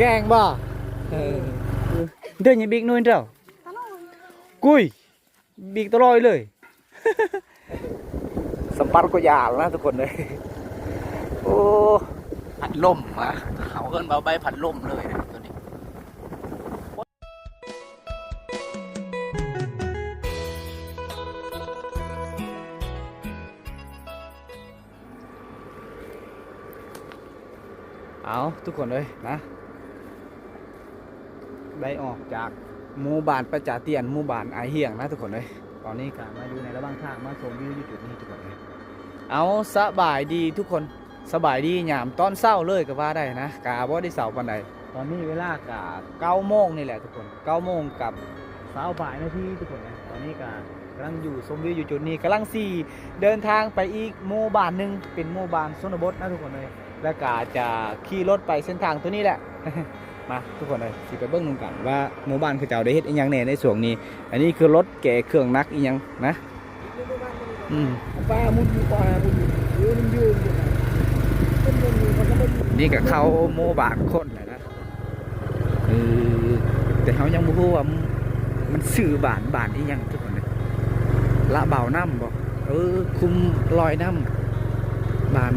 ແກງບໍ່? ເອີ ເດີນຍັງບິກໜ່ວຍເຈົ້າ. ກຸຍ ບິກຕະຫຼອຍເລີຍ. ສຳປັນກໍຢາລະນະທຸກຄົນເອີຍ. ໂອ້ ພັດລົມ ເຂົາເອີ້ນວ່າໃບພັດລົມເລີຍນະໂຕນີ້. ເອົາ ທຸກຄົນເອີຍນະ ໄດ້ອອກຈາກໝູ່ບ້ານປະຈາຕຽນ ໝູ່ບ້ານອາຮຽງນະທຸກຄົນເອີຍ. ຕອນນີ້ກະມາຢູ່ໃນລະຫວ່າງທາງ ມາຊົມວິວຢູ່ຈຸດນີ້ທຸກຄົນເອີຍ. ເອົາ ສະບາຍດີທຸກຄົນ ສະບາຍດີຍາມຕອນເຊົ້າເລີຍກໍວ່າໄດ້ນະ ກະບໍ່ໄດ້ເຊົ້າປານໃດ. ຕອນນີ້ເວລາກະເກົ້າໂມງນີ້ແຫຼະທຸກຄົນ ເກົ້າໂມງກັບຊາວປາຍນາທີທຸກຄົນເອີຍ. ຕອນນີ້ກະກຳລັງຢູ່ຊົມວິວຢູ່ຈຸດນີ້ ກຳລັງຊິເດີນທາງໄປອີກໝູ່ບ້ານໜຶ່ງ ເປັນໝູ່ບ້ານຊົນນະບົດນະທຸກຄົນເອີຍ. ແລ້ວກະຈະຂີ່ລົດໄປເສັ້ນທາງໂຕນີ້ແຫຼະ. ມາທຸກຄົນເອີຍ ຊິໄປເບິ່ງນຳກັນວ່າໝູ່ບ້ານເຂົາເຈົ້າໄດ້ເຮັດອີ່ຫຍັງແດ່ໃນຊ່ວງນີ້. ອັນນີ້ຄືລົດແກ່ເຄື່ອງໜັກອີ່ຫຍັງນະ. ອືມ ປາໝຸນ ປາໝຸນ ເອີ ມັນຢູ່ ນີ້ກະເຂົ້າໝູ່ບ້ານຄົນແລ້ວນະ. ເອີ ແຕ່ເຮົາຍັງບໍ່ຮູ້ວ່າມັນຊື່ບ້ານ ບ້ານອີ່ຫຍັງທຸກຄົນເອີຍ. ລະເບົານ້ຳບໍ? ເອີ ຄຸ້ມລອຍນ້ຳ ບ້ານ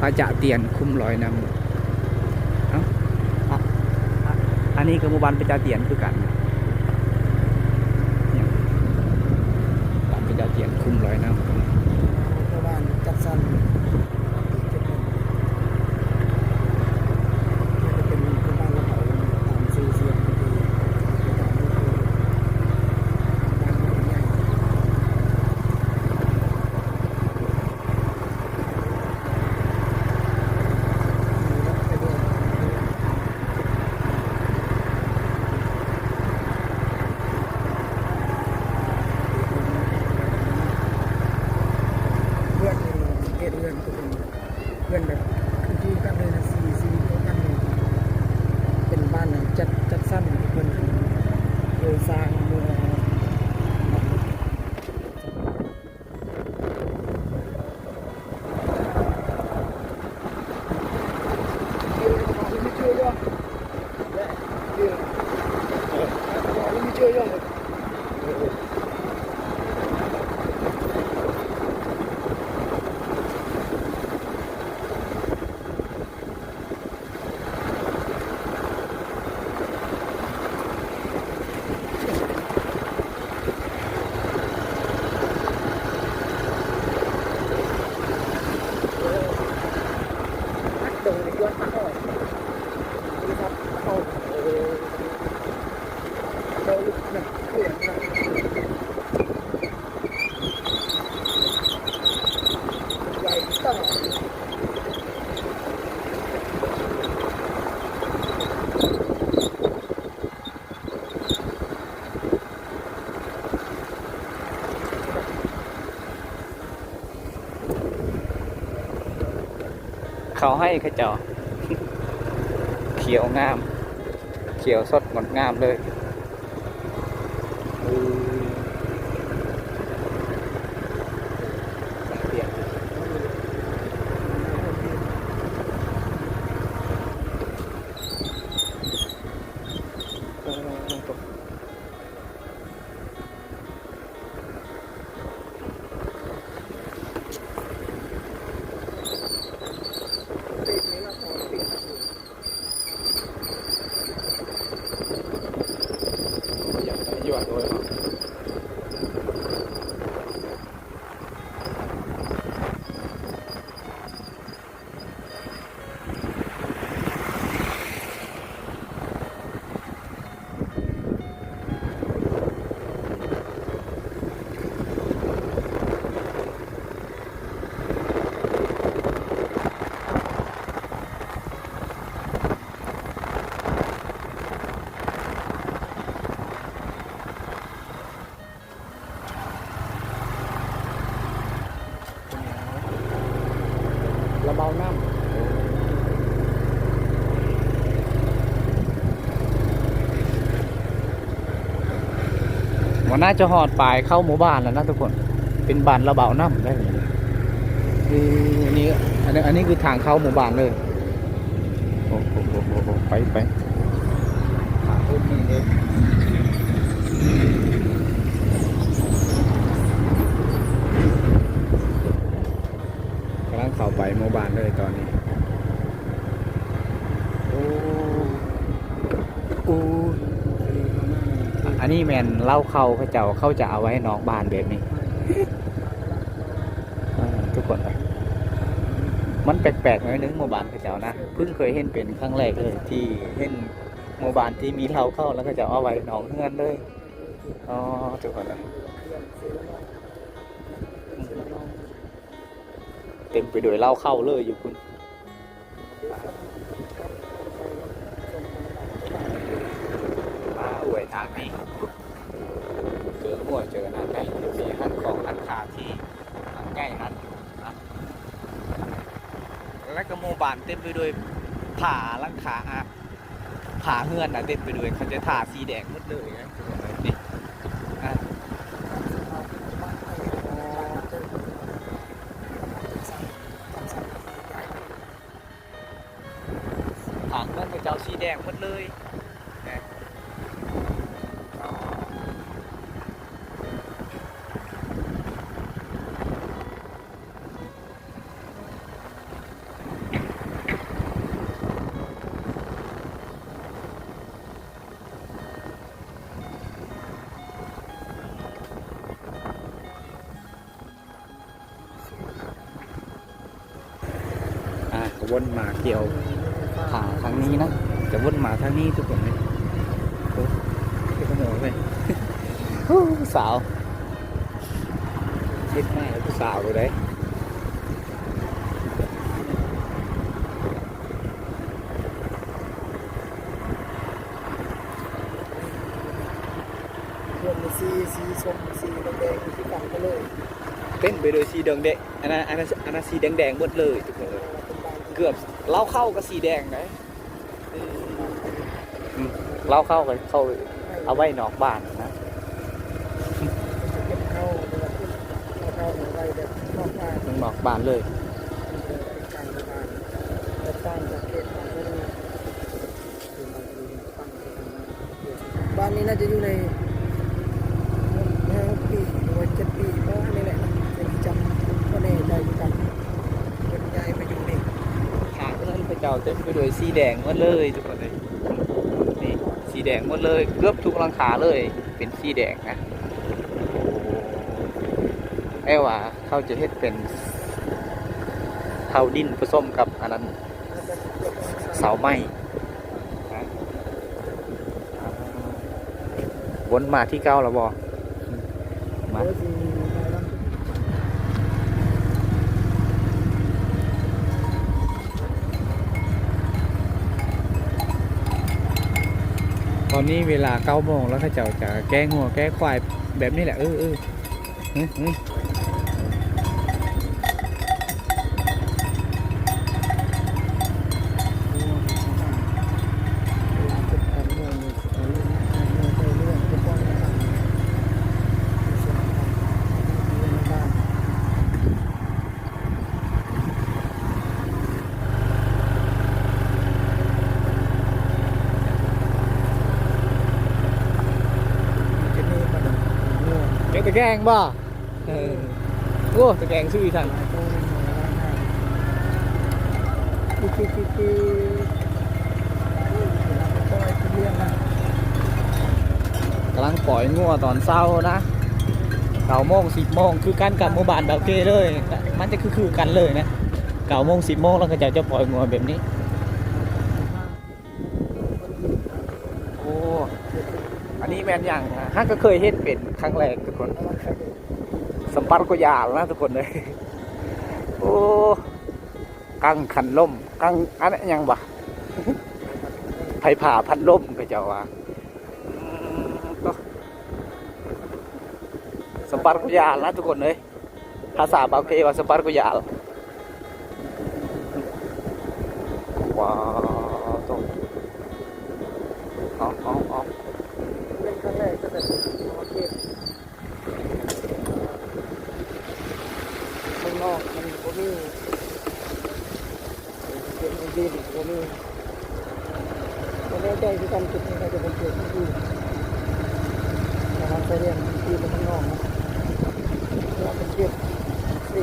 ປະຈາຕຽນຄຸ້ມລອຍນ້ຳ. ເອົ້າ ອະ ອະ ອັນນີ້ກໍໝູ່ບ້ານປະຈາຕຽນຄືກັນ. ບ້ານປະຈາຕຽນຄຸ້ມລອຍນ້ຳ ປະມານຈັດສັນ. ເຮືອນແບບຄືກັນເລີຍນະ ສີ່ ສີ່ດຽວກັນເລີຍ. ເປັນບ້ານຈັດ ຈັດສັນ ເພິ່ນເລີຍສ້າງເມືອງ. ເຂົ້າໄຮ່ເຂົາເຈົ້າ ຂຽວງາມ ຂຽວສົດງົດງາມເລີຍ. ລະເບົານ້ຳ ວ່າໜ້າຈະຮອດປາຍເຂົ້າໝູ່ບ້ານແລ້ວນະທຸກຄົນ. ເປັນບ້ານລະເບົານ້ຳໄດ໋. ເອີ ອັນນີ້ ອັນນີ້ ອັນນີ້ຄືທາງເຂົ້າໝູ່ບ້ານເລີຍ. ໂອ້ ໂອ້ ໂອ້ ໂອ້ ໄປ ໄປ ກຳລັງເຂົ້າໄປໝູ່ບ້ານເລີຍຕອນນີ້. ໂອ້ ໂອ້ ອັນນີ້ແມ່ນເລົ້າເຂົ້າເຂົາເຈົ້າ ເຂົາຈະເອົາໄວ້ນອກບ້ານແບບນີ້. ເອີ ທຸກຄົນເອີຍ ມັນແປກໆໜ້ອຍໜຶ່ງໝູ່ບ້ານເຂົາເຈົ້ານະ. ເພິ່ງເຄີຍເຫັນເປັນຄັ້ງແລກເລີຍ ທີ່ເຫັນໝູ່ບ້ານທີ່ມີເລົ້າເຂົ້າ ແລ້ວເຂົາເຈົ້າເອົາໄວ້ນອກເຮືອນເລີຍ. ອໍ ທຸກຄົນເອີຍ ເຕັມໄປດ້ວຍເລົ້າເຂົ້າເລີຍຢູ່ພຸ້ນ. ມາອວຍທາງນີ້ ເຈີງົວເຈີອັນນັ້ນໄດ໋ ມີຮ້ານຂອງຮ້ານຄ້າທີ່ໃຫຍ່ຫັ້ນນະ ແລ້ວກໍໝູ່ບ້ານເຕັມໄປດ້ວຍຝາຫຼັງຄາ ອາ ຝາເຮືອນນະ ເຕັມໄປດ້ວຍ ເຂົາຈະທາສີແດງໝົດເລີຍນະ ນີ້ ອາ ຝາເຮືອນເຂົາເຈົ້າສີແດງໝົດເລີຍນະ. ອ່າ ວນມາກ່ຽວຂາທາງນີ້ນະ ຈະວົນມາທາງນີ້ທຸກຄົນເລີຍ. ໂອ້ ເປັນຂະໂມຍເວີຍ ໂອ້ ຜູ້ສາວ ເຮັດມາແລ້ວຜູ້ສາວເລີຍເດ້. ເຮືອນມີສີ ສີສົ້ມ ສີແດງໆ ຄືກັນເບິດເລີຍ ເຕັມໄປດ້ວຍສີແດງໆ. ອັນນັ້ນ ອັນນັ້ນ ອັນນັ້ນສີແດງໆໝົດເລີຍທຸກຄົນເອີຍ ເກືອບເລົ້າເຂົ້າກໍສີແດງໄດ໋. ອືມ ເລົ້າເຂົ້າກໍເຂົ້າເອົາໄວ້ນອກບ້ານນະ ເກັບເຂົ້າ ເອົາເຂົ້າໄວ້ແບບນອກບ້ານ ນອກບ້ານເລີຍ ເປັນການລະບາຍ ແຕກຕ່າງຈາກເຂດບ້ານເຮົາ. ບ້ານນີ້ໜ້າຈະຢູ່ໃນຫ້າຫົກປີ ຫຼືວ່າເຈັດປີ ປະມານນີ້ແຫຼະ ຍັງຈຳບໍ່ແນ່ໃຈຄືກັນ ເພິ່ນຍ້າຍມາຢູ່ນີ້. ທາງເຮືອນເຂົາເຈົ້າເຕັມໄປດ້ວຍສີແດງໝົດເລີຍທຸກຄົນເອີຍ ນີ້ສີແດງໝົດເລີຍ ເກືອບທຸກຫຼັງຄາເລີຍເປັນສີແດງນະ. ແຕ່ວ່າເຂົາຈະເຮັດເປັນເສົາດິນປະສົມກັບອັນນັ້ນ ເສົາໄມ້. ອ່າ ວົນມາທີ່ເກົ່າແລ້ວບໍ່? ມາ ຕອນນີ້ເວລາເກົ້າໂມງແລ້ວ ເຂົາເຈົ້າຈະແກ້ງົວແກ້ຄວາຍແບບນີ້ແຫຼະ. ເອີ ເອີ. ຫຶ ຫຶ ເຈົ້າຕະແກງບໍ່? ເອີ ໂອ້ ຕະແກງຊື່ອີ່ສັງ ກຳລັງປ່ອຍງົວຕອນເຊົ້ານະ ເກົ້າໂມງ ສິບໂມງ ຄືກັນກັບໝູ່ບ້ານດອກເກເລີຍ ມັນຈະຄືໆກັນເລີຍນະ ເກົ້າໂມງ ສິບໂມງ ແລ້ວເຂົາເຈົ້າຈະປ່ອຍງົວແບບນີ້. ໂອ້ ອັນນີ້ແມ່ນຫຍັງ? ຫາກະເຄີຍເຫັນເປັນຄັ້ງແລກທຸກຄົນ ສຳປັດກະຢາລນະທຸກຄົນເອີຍ. ໂອ້ ກັງຂັນລົມ ກັງ ອັນນັ້ນຫຍັງຫວະ? ໄຟຟ້າພັດລົມເຂົາເຈົ້າວ່າ. ອືມ ໂຕ ສຳປັດກະຢາລນະທຸກຄົນເອີຍ. ພາສາບາວເຄວ່າສະປາດກຸຢາລ. ວ້າວ ໂຕ ເອົາ ເອົາ ເອົາ ເປັນຄັ້ງແລກທີ່ໄດ້ມາເຂດ ເມືອງນອກມັນບໍ່ມີ ເຂດເມືອງຈີນບໍ່ມີ. ແນ່ໃຈຄືກັນ ຈຸດນີ້ເຂົາຈະໄປເກັບຢູ່ປະມານຊາຍແດນທີ່ເມືອງນອງເນາະ ເຂົາໄປເກັບເສ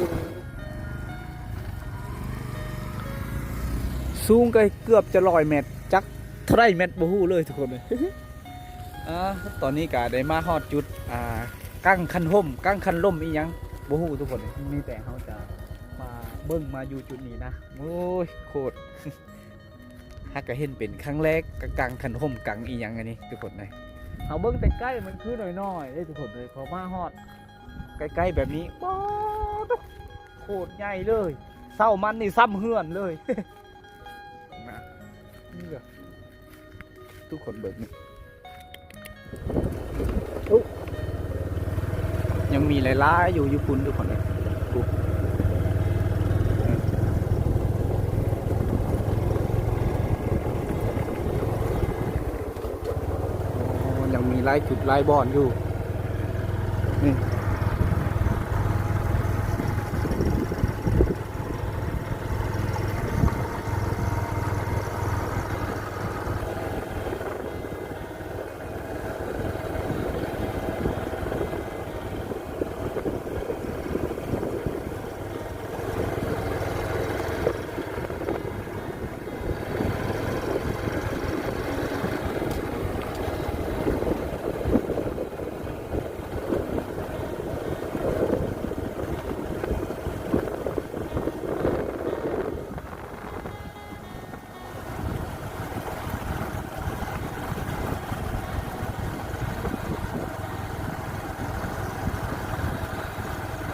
ສູງກໍເກືອບຈະຮ້ອຍແມັດ ຈັກເທົ່າໃດແມັດບໍ່ຮູ້ເລີຍທຸກຄົນເອີຍ. ອາ ຕອນນີ້ກໍໄດ້ມາຮອດຈຸດ ອ່າ ກາງຄັນຮົ່ມ ກາງຄັນລົມອີ່ຫຍັງບໍ່ຮູ້ທຸກຄົນເອີຍ ມີແຕ່ເຮົາຈະມາເບິ່ງມາຢູ່ຈຸດນີ້ນະ. ໂອ້ຍ ໂຄດ ຫາກະເຫັນເປັນຄັ້ງແລກ ກະກາງຄັນຮົ່ມກາງອີ່ຫຍັງອັນນີ້ທຸກຄົນເອີຍ. ເຮົາເບິ່ງແຕ່ໃກ້ມັນຄືນ້ອຍໆເດ້ທຸກຄົນເອີຍ ພໍມາຮອດໃກ້ໆແບບນີ້ ປາດໂທ້ ໂຄດໃຫຍ່ເລີຍ ເສົາມັນນີ້ສ່ຳເຮືອນເລີຍນະ. ນີ້ລະ ທຸກຄົນເບິ່ງນີ້ ໂອ້ ຍັງມີຫຼາຍໆຢູ່ ຢູ່ພຸ້ນທຸກຄົນເອີຍ ພຸ້ນ ໂອ້ ຍັງມີຫຼາຍຈຸດຫຼາຍບ່ອນຢູ່ ນີ້.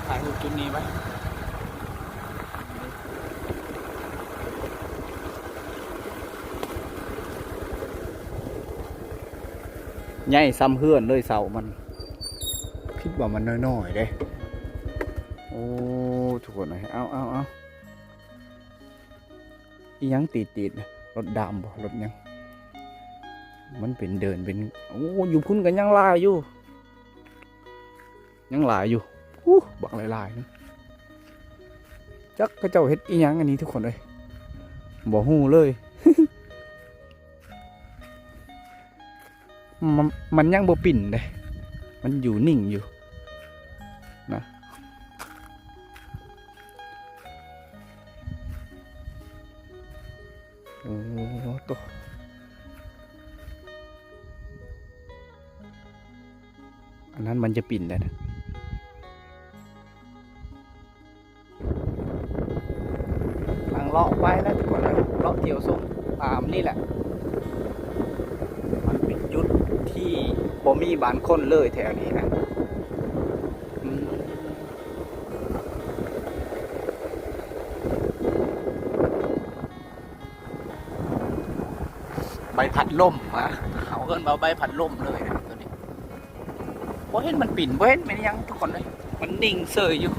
ຖ່າຍຮູບຈຸດນີ້ໄວ້ ໃຫຍ່ສ່ຳເຮືອນເລີຍເສົາມັນ ຄິດວ່າມັນນ້ອຍໆເດ້. ໂອ້ ທຸກຄົນເອີຍ ເອົາໆໆ ອີ່ຫຍັງຕິດໆ ລົດດຳບໍ່ ລົດຫຍັງ ມັນເປັນເດີ່ນເປັນ ໂອ້ ຢູ່ພຸ້ນກໍຍັງຫຼາຍຢູ່ ຍັງຫຼາຍຢູ່ ອູ້ ບັກຫຼາຍໆນະ. ຈັກເຂົາເຈົ້າເຮັດອີ່ຫຍັງອັນນີ້ທຸກຄົນເອີຍ ບໍ່ຮູ້ເລີຍ. ມັນ ມັນຍັງບໍ່ປິ່ນເດ້ ມັນຢູ່ນິ່ງຢູ່ນະ. ໂອ້ໂຕ ອັນນັ້ນມັນຈະປິ່ນແລ້ວນະ. ກຳລັງເລາະໄປແລ້ວທຸກຄົນເອີຍ ເລາະທ່ຽວຊົມຕາມນີ້ແຫຼະ. ມັນເປັນຈຸດທີ່ບໍ່ມີບ້ານຄົນເລີຍແຖວນີ້ນະ. ອືມ ໃບພັດລົມ ເຮົາເອີ້ນວ່າໃບພັດລົມເລີຍນະໂຕນີ້. ບໍ່ເຫັນມັນປິ່ນ ບໍ່ເຫັນເປັນຫຍັງທຸກຄົນເອີຍ ມັນນິ່ງເສີຍຢູ່.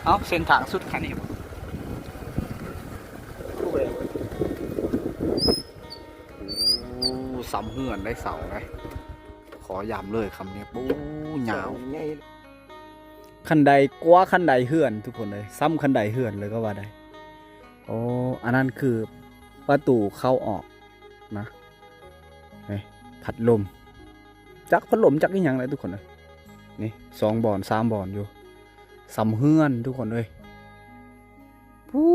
ເອົ້າ ເສັ້ນທາງສຸດຄັນນີ້ບໍ່? ໂອ້ ສ່ຳເຮືອນໄດ໋ ເສົາໄດ໋ ຂໍຢ້ຳເລີຍຄຳນີ້. ໂອ້ ຍາວ ໃຫຍ່ ຄັນໄດກວ່າຄັນໄດເຮືອນທຸກຄົນເອີຍ ສ່ຳຄັນໄດເຮືອນເລີຍກໍວ່າໄດ້. ໂອ້ ອັນນັ້ນຄືປະຕູເຂົ້າອອກນະ ນີ້ ພັດລົມ ຈັກພັດລົມຈັກອີ່ຫຍັງແຫຼະທຸກຄົນເອີຍ. ນີ້ ສອງບ່ອນສາມບ່ອນຢູ່ ສ່ຳເຮືອນທຸກຄົນເອີຍ. ປູ້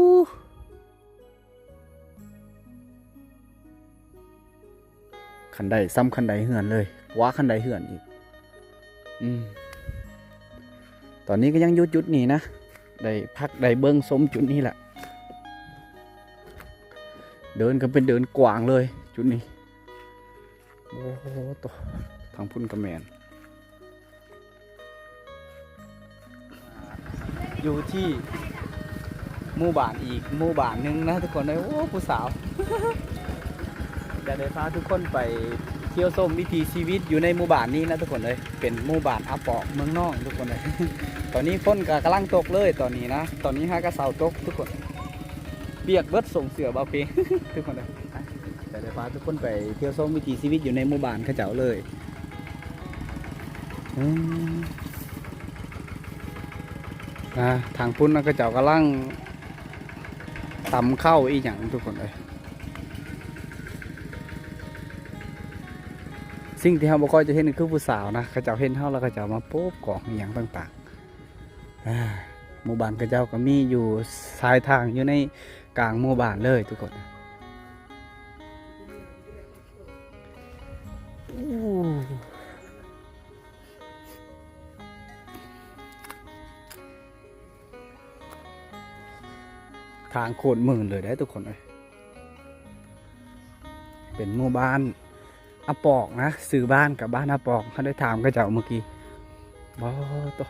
ຄັນໄດ ສ່ຳຄັນໄດເຮືອນເລີຍ ກວ່າຄັນໄດເຮືອນອີກ. ອືມ ຕອນນີ້ກໍຍັງຢູ່ຈຸດນີ້ນະ ໄດ້ພັກໄດ້ເບິ່ງຊົມຈຸດນີ້ແຫຼະ. ເດີນກໍເປັນເດີນກວ້າງເລີຍຈຸດນີ້. ໂອ້ໂຫ ໂຕ ທາງພຸ້ນກໍແມ່ນ. ຢູ່ທີ່ໝູ່ບ້ານອີກໝູ່ບ້ານໜຶ່ງນະທຸກຄົນເອີຍ. ໂອ້ ຜູ້ສາວ ຈະໄດ້ພາທຸກຄົນໄປທ່ຽວຊົມວິຖີຊີວິດຢູ່ໃນໝູ່ບ້ານນີ້ນະທຸກຄົນເອີຍ. ເປັນໝູ່ບ້ານອາປອກເມືອງນອງທຸກຄົນເອີຍ. ຕອນນີ້ຝົນກໍກຳລັງຕົກເລີຍຕອນນີ້ນະ ຕອນນີ້ຫາກະເຊົາຕົກທຸກຄົນ ປຽກເບິດ ສົ່ງເສື້ອບ່າວເພ ທຸກຄົນເອີຍ. ຈະໄດ້ພາທຸກຄົນໄປທ່ຽວຊົມວິຖີຊີວິດຢູ່ໃນໝູ່ບ້ານເຂົາເຈົ້າເລີຍ. ອືມ ອ່າ ທາງພຸ້ນນະ ເຂົາເຈົ້າກຳລັງ ຕຳເຂົ້າອີ່ຫຍັງທຸກຄົນເອີຍ. ສິ່ງທີ່ເຮົາບໍ່ຄ່ອຍຈະເຫັນກໍຄືຜູ້ສາວນະ ເຂົາເຈົ້າເຫັນເຮົາແລ້ວເຂົາເຈົ້າມາໂປບກອງອີ່ຫຍັງຕ່າງໆ. ອ່າ ໝູ່ບ້ານເຂົາເຈົ້າກໍມີຢູ່ຊາຍທາງ ຢູ່ໃນກາງໝູ່ບ້ານເລີຍທຸກຄົນ. ທາງໂຄດມື່ນເລີຍເດ້ທຸກຄົນເອີຍ. ເປັນໝູ່ບ້ານອາປອກນະ ຊື່ບ້ານກັບບ້ານອາປອກ. ເຮົາໄດ້ຖາມເຂົາເຈົ້າມື້ກີ້. ບໍ່ໂຕ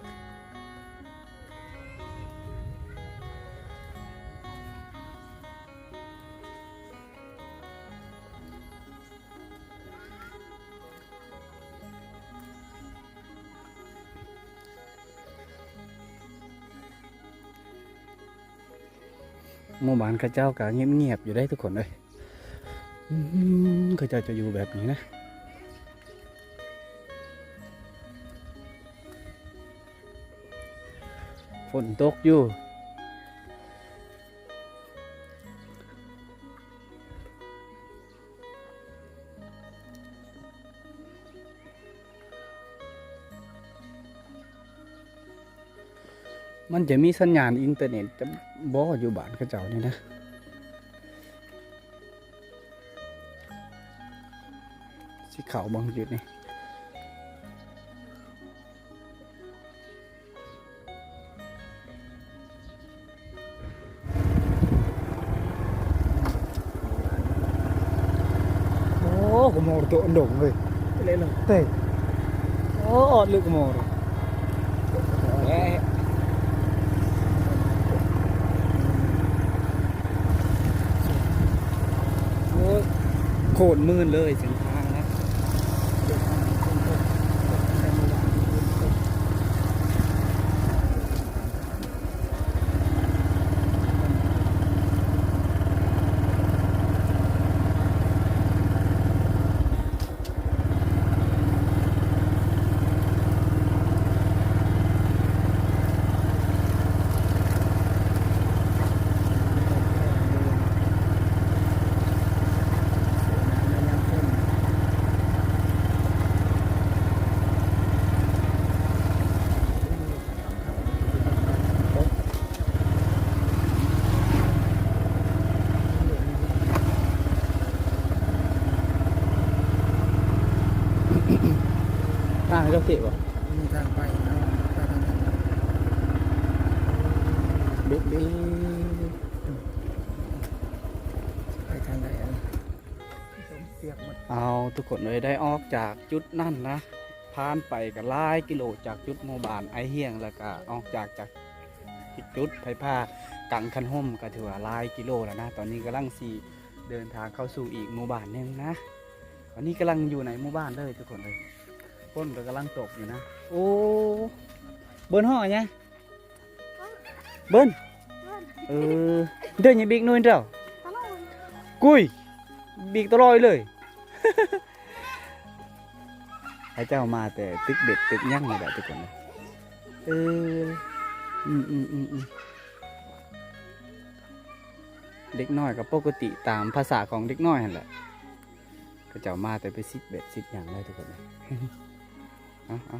ໝູ່ບ້ານເຂົາເຈົ້າກໍງຽບໆຢູ່ເດ້ທຸກຄົນເອີຍ. ອືມ ເຂົາເຈົ້າຈະຢູ່ແບບນີ້ນະ. ຝົນຕົກຢູ່. ມັນຈະມີສັນຍານອິນເຕີເນັດຈະບໍ່ ຢູ່ບ້ານເຂົາເຈົ້ານີ້ນະ. ຊິເຂົ້າເບິ່ງຈຸດນີ້. ໂອ້ ກະໂມໂຕອັນດົງເວີຍ ເລະເລີຍເຕ້. ໂອ້ ອອດເລີຍກະໂມໂຕ. ໂອ້ຍ ໂຄດມື່ນເລີຍເສັ້ນທາງນະ. ທາງໃຫ້ເຈົ້າເຕະບໍ່? ມີທາງໄປເນາະ ໄປທາງນັ້ນ. ເບັກເບັກ ໄປທາງໃດອັນນີ້? ເອົາ ທຸກຄົນເອີຍ ໄດ້ອອກຈາກຈຸດນັ້ນນະ ຜ່ານໄປກໍຫຼາຍກິໂລຈາກຈຸດໝູ່ບ້ານໄອຮຽງ ແລ້ວກໍອອກຈາກ ຈາກຈຸດໄຟຟ້າກັງຄັນຮົ່ມ ກໍຖືວ່າຫຼາຍກິໂລແລ້ວນະ. ຕອນນີ້ກຳລັງຊິເດີນທາງເຂົ້າສູ່ອີກໝູ່ບ້ານໜຶ່ງນະ. ຕອນນີ້ກຳລັງຢູ່ໃນໝູ່ບ້ານເລີຍທຸກຄົນເອີຍ. ຝົນກໍກຳລັງຕົກຢູ່ນະ. ໂອ້ ເບິ່ນຮ້ອງຫຍັງ? ເບິ່ນ ເອີ ເດີນຍັງບິກໜ້ອຍເຈົ້າ ກຸ້ຍ ບິກຕະຫຼອຍເລີຍ. ໃຫ້ເຈົ້າມາແຕ່ຕຶກເບັດຕຶກຫຍັງນີ້ແຫຼະທຸກຄົນ. ເອີ ອືມໆ ເດັກນ້ອຍກໍປົກກະຕິຕາມພາສາຂອງເດັກນ້ອຍຫັ້ນແຫຼະ. ເຂົາເຈົ້າມາແຕ່ໄປຊິດເບັດຊິດຫຍັງເລີຍທຸກຄົນ. ເອົາໆໆ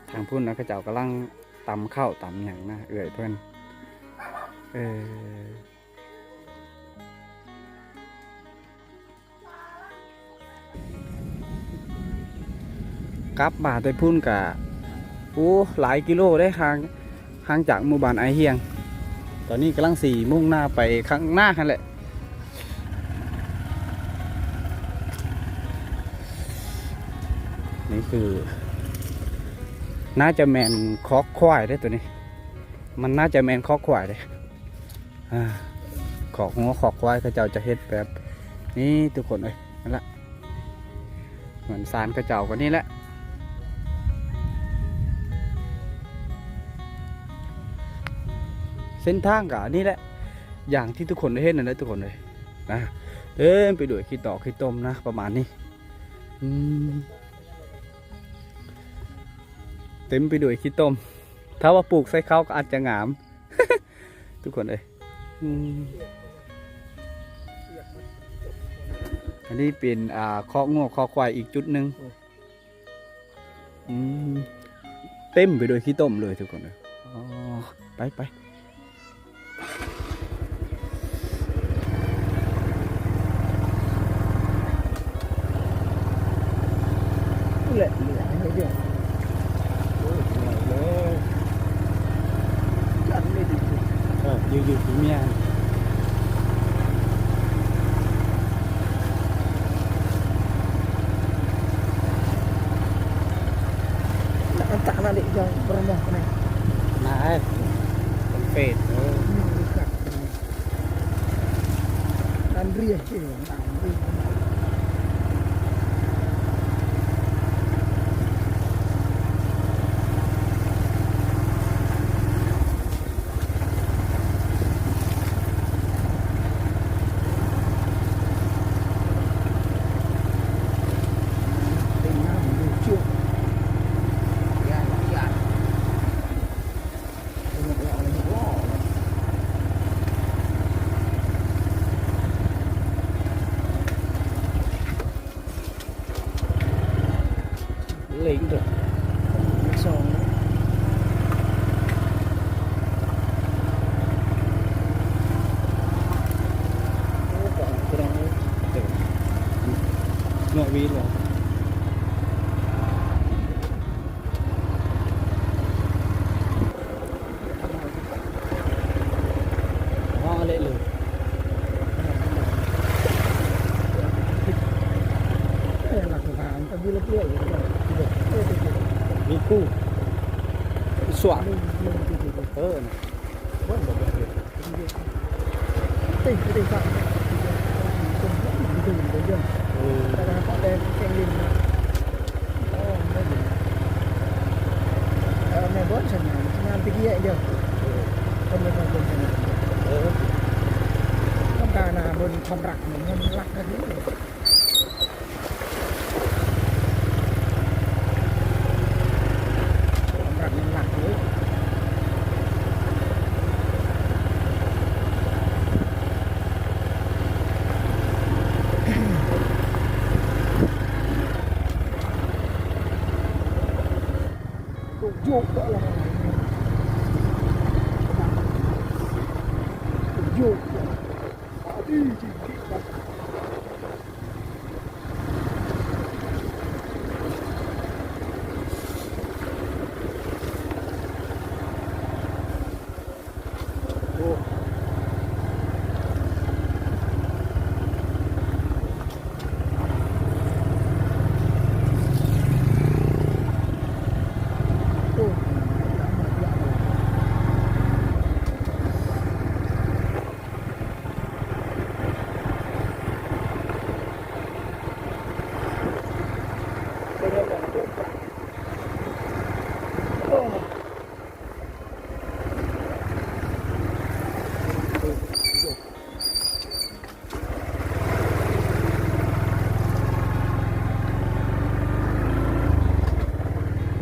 ໆ ທາງພຸ້ນນະ ເຂົາເຈົ້າກຳລັງຕຳເຂົ້າຕຳຫຍັງນະ ເອື້ອຍເພິ່ນ. ເອີ ກັບມາແຕ່ພຸ້ນກະ ໂອ້ ຫຼາຍກິໂລເດ້ ຫ່າງ ຫ່າງຈາກໝູ່ບ້ານອ້າຍຮຽງ. ຕອນນີ້ກຳລັງຊິມຸ່ງໜ້າໄປຂ້າງໜ້າຫັ້ນແຫຼະ. ນີ້ຄື ໜ້າຈະແມ່ນຄອກຄວາຍເດ້ໂຕນີ້ ມັນໜ້າຈະແມ່ນຄອກຄວາຍເດ້. ອ່າ ຄອກງົວຄອກຄວາຍເຂົາເຈົ້າຈະເຮັດແບບນີ້ທຸກຄົນເອີຍ. ນັ້ນລະ ເຮືອນຊານເຂົາເຈົ້າກໍນີ້ແຫຼະ. ເສັ້ນທາງກໍນີ້ແຫຼະ ຢ່າງທີ່ທຸກຄົນໄດ້ເຫັນນັ້ນແຫຼະທຸກຄົນເອີຍ ນະ ເຕັມໄປດ້ວຍຂີ້ຕົມຂີ້ຕົມນະ ປະມານນີ້. ອືມ ເຕັມໄປດ້ວຍຂີ້ຕົມ. ຖ້າວ່າປູກໃສ່ເຂົ້າກໍອາດຈະງາມ. ທຸກຄົນເອີຍ. ອືມ ອັນນີ້ເປັນ ອ່າ ຄອກງົວຄອກຄວາຍອີກຈຸດໜຶ່ງ. ອືມ ເຕັມໄປດ້ວຍຂີ້ຕົມເລີຍທຸກຄົນເອີຍ. ອໍ ໄປໆ. ແຫຼະ ເຫຼືອໃຫ້ເດີ ໂອ້ຍ ເຫຼືອເລີຍ ຈັນໄດ້ດີ ເອີ ຢູ່ໆ ເມຍ Nak entak nalik jauh bermoh kena. Nah, eh. Kempit. Hmm, dekat. Andri, eh, andri. Link tuh. Song. Oh, kok kurang. Tuh. Nggak bilang. Niku. Suak. Ơ. Ơ. Ơ, mẹ bớt sao nhà, nhà tiki ya, ya. Ơ. Không, không, không, không. Ơ. Không, cả là mình không rắc, mình không rắc cái gì. Không rắc, mình rắc chứ.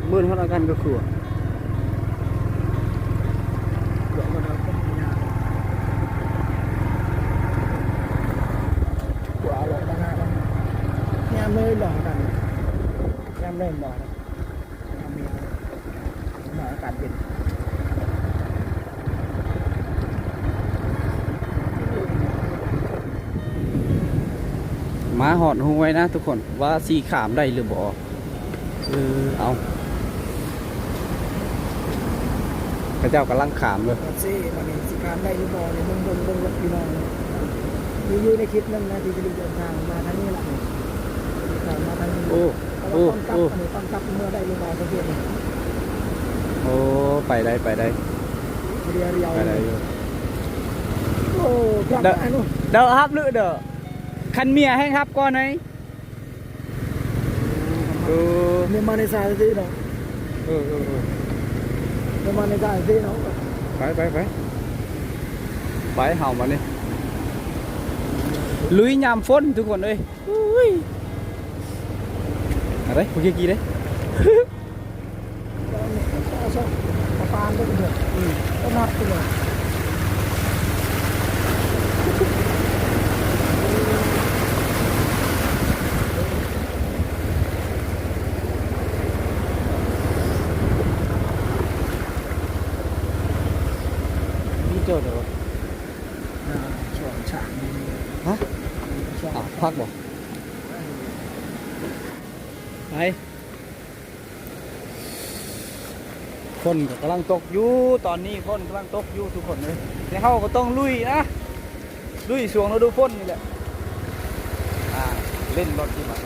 ເໝິດຮອດອາການກະຂົວ ຍາມເລີຍບໍ່ກັນ ຍາມເລີຍບໍ່ ອາກາດເຢັນ ມາຮອດຫ້ວຍນະທຸກຄົນ ວ່າຊິຂ້າມໄດ້ຫຼືບໍ່. ເອີ ເອົາ ເຂົາເຈົ້າກຳລັງຂ້າມເລີຍ ໂອເຄ ບາດນີ້ຊິຂ້າມໄດ້ຫຼືບໍ່ນີ້ ເບິ່ງ ເບິ່ງ ເບິ່ງລົດພີ່ນ້ອງ ມີຢູ່ໃນຄລິບໜຶ່ງນະ ທີ່ຈະໄດ້ເດີນທາງມາທາງນີ້ລະ ເດີນທາງມາທາງນີ້ ໂອ້ ຕອນກັບ ໂອ້ ອັນນີ້ຕອນກັບເມືອໄດ້ຢູ່ບໍ່ ປະເທດນີ້ ໂອ້ ໄປໄດ້ ໄປໄດ້ ໄປໄດ້ຢູ່ ໂອ້ ກັບ ດ- ອັນ ດຽວຮັບຫຼືເດີ ຄັນເມຍແຮ່ງຮັບກ່ອນໄດ ເອີ ເມຍມາໃນສາຍເດເນາະ ເອີ ເອີ ເອີ ເມຍມາໃນສາຍເດເນາະ ໄປ ໄປ ໄປ ໄປ ເຮົາມານີ້ ລຸຍຍາມຝົນທຸກຄົນເອີຍ. ອາໄດ ຜູ້ເກຍກີເດ້ ປະປານເດ້ ອືມ ຕ້ອງຮັບເດ້. ໄປ ຝົນກໍກຳລັງຕົກຢູ່ ຕອນນີ້ຝົນກຳລັງຕົກຢູ່ທຸກຄົນເອີຍ ແຕ່ເຮົາກໍຕ້ອງລຸຍນະ ລຸຍຊ່ວງລະດູຝົນນີ້ແຫຼະ ອ່າ ເຫຼັ້ນລົດທີ່ມັນ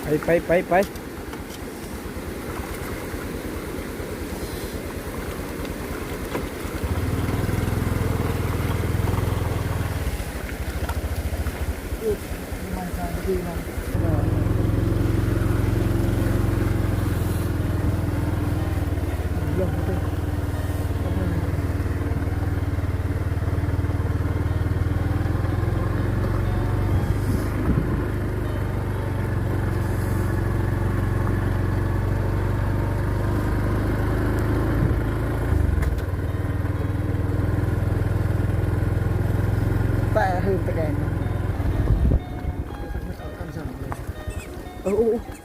ໄປ ໄປ ໄປ ໄປ. ແປະ ລືມຕະແກງ ເອີ ໂອ້.